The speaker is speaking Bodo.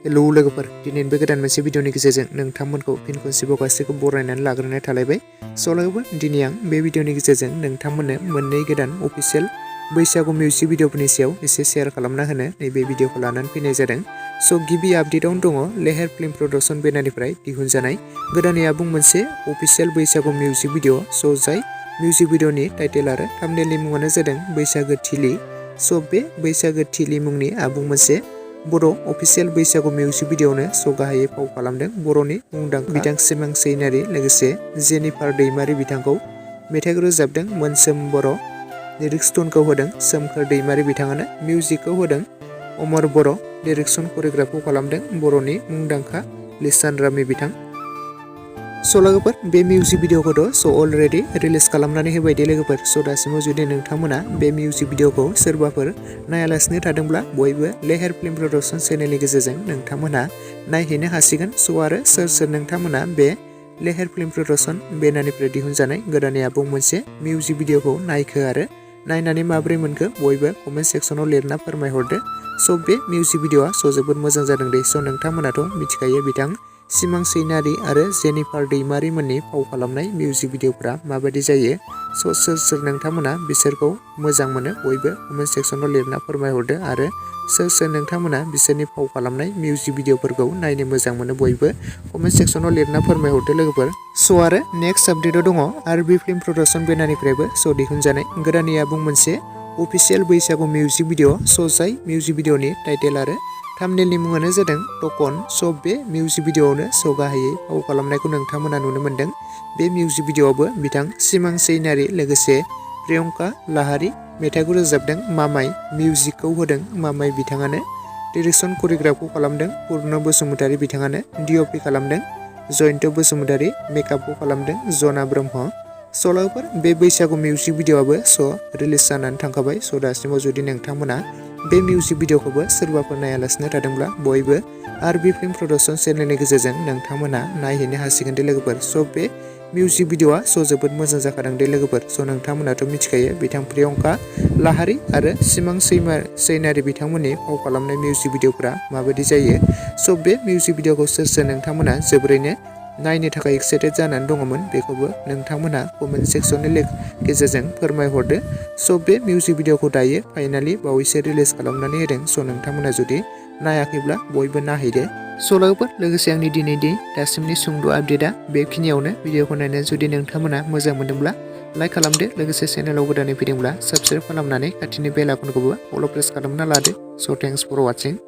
हेलो लोगोफोर दिनैनि बे गोदान मोनसे भिडिअनि गेजेरजों नोंथांमोनखौ फिन खनसेबाव गासैखौ बरायनानै लाग्रोनाय थालायबाय। स' लोगोफोर दिनै आं बे भिडिअनि गेजेरजों नोंथांमोननो मोननै गोदान अफिशियेल बैसागु मिउजिक भिडिअफोरनि सायाव एसे शेयार खालामना होनो नैबे भिडिअखौ लानानै फैनाय जादों। स' गिबि आपडेटआवनो दङ लेहेर फिल्म प्रडाक्शन बेनारनिफ्राय दिहुनजानाय गोदानै आबुं मोनसे अफिशियेल बैसागु मिउजिक भिडिअ। स' जाय मिउजिक भिडिअनि टाइटेल आरो थाम्बनेलनि मुङानो जादों बैसागो थिलि। स' बे बैसागो थिलि मुंनि आबुं मोनसे बड' अफिशियेल बैसागु मिउजिक भिडिअआवनो स' गाहायै फाव खालामदों बर'नि मुंदांखा बिथां सिमां सैनारि लोगोसे जेनिफार दैमारि बिथांखौ मेथाइखौ रोजाबदों मोनसोम बर', लिरिक्स टुनखौ होदों सोमखोर दैमारि बिथाङानो, मिउजिकखौ होदों अमर बर', डिरेक्सन करिय'ग्राफखौ खालामदों बर'नि मुंदांखा लिसान रामि बिथां। स' लोगोफोर बे मिउजिक भिडिअखौथ' स' अलरेडि रिलिज खालामनानै होबाय दे लोगोफोर। स' दासिमाव जुदि नोंथांमोना बे मिउजिक भिडिअखौ सोरबाफोर नायालासिनो थादोंब्ला बयबो लेहेर फिल्म प्रडाक्शन चेनेलनि गेजेरजों नोंथांमोनहा नायहैनो हासिगोन। स' आरो सोर सोर नोंथांमोना बे लेहेर फिल्म प्रडाक्शन बेनारनिफ्राय दिहुनजानाय गोदानै आबुं मोनसे मिउजिक भिडिअखौ नायखो आरो नायनानै माबोरै मोनखो बयबो कमेन्ट सेक्सनाव लिरना फोरमायहरदो। स' बे मिउजिक भिडिअआ स' जोबोद मोजां जादों दे। स' नोंथांमोनाथ' मिथिखायो बिथां सिमां सैनारि आरो जेनिफार दैमारि मोननि फाव खालामनाय मिउजिक भिडिअफ्रा माबायदि जायो। स' सोर सोर नोंथांमोना बिसोरखौ मोजां मोनो बयबो कमेन्ट सेक्सनाव लिरना फोरमायहरदो आरो सोर सोर नोंथांमोना बिसोरनि फाव खालामनाय मिउजिक भिडिअफोरखौ नायनो मोजां मोनो बयबो कमेन्ट सेक्सनाव लिरना फोरमायहरदो लोगोफोर। स' आरो नेक्स्ट आपडेटआव दङ आरबि फिल्म प्रडाक्शन बेनारनिफ्रायबो स' दिहुनजानाय गोदानै आबुं मोनसे अफिशियेल बैसागु मिउजिक भिडिअ। स' जाय मिउजिक भिडिअनि टाइटेल आरो थाम्बनेलनि मुङानो जादों टकन। स' बे मिउजिक भिडिअआवनो स' गाहायै फाव खालामनायखौ नोंथांमोना नुनो मोन्दों। बे मिउजिक भिडिअआवबो बिथां सिमां सैनारि लोगोसे प्रियंका लाहारी, मेथाइखौ रोजाबदों मामाय, मिउजिकखौ होदों मामाय बिथाङानो, डिरेक्सन करिय'ग्राफखौ खालामदों पुर्न बसुमतारी बिथाङानो, डिअपि खालामदों जयन्त बसुमतारी, मेकआपखौ खालामदों जना ब्रह्म। स' लोगोफोर बे बैसागु मिउजिक भिडिअआबो स' रिलिज जानानै थांखाबाय। स' दासिमाव जुदि नोंथांमोना बे मिउजिक भिडिअखौबो सोरबाफोर नायालासिनो थादोंब्ला बयबो आरबि फिल्म प्रडाक्शन चेनेलनि गेजेरजों नोंथांमोना नायहैनो हासिगोन दे लोगोफोर। स' बे मिउजिक भिडिअआ स' जोबोद मोजां जाखादों दे लोगोफोर। स' नोंथांमोनाथ' मिथिखायो बिथां प्रियंका लाहारी आरो सिमां सैनारि बिथांमोननि फाव खालामनाय मिउजिक भिडिअफ्रा माबायदि जायो। स' बे मिउजिक भिडिअखौ सोर सोर नोंथांमोना जोबोरैनो नायनो थाखाय एक्साइटेड जानानै दङमोन बेखौबो नोंथांमोनहा कमेन्ट सेक्सननि गेजेरजों फोरमायहरदो। स' बे मिउजिक भिडिअखौ दायो फाइनालि बावैसो रिलिज खालामनानै होदों। स' नोंथांमोना जुदि नायाखैब्ला बयबो नायहैदो। स' लोगोफोर लोगोसे आंनि दिनैनि दासिमनि सुंद' आपडेटआ बेखिनियावनो। भिडिअखौ नायनानै जुदि नोंथांमोना मोजां मोनदोंब्ला लाइक खालामदो, लोगोसे चेनेलाव गोदानै फैदोंब्ला साबस्क्राइब खालामनानै खाथिनि बेल आइकनखौबो अल प्रेस खालामना लादो। स' थेंक्स फर वाचिं।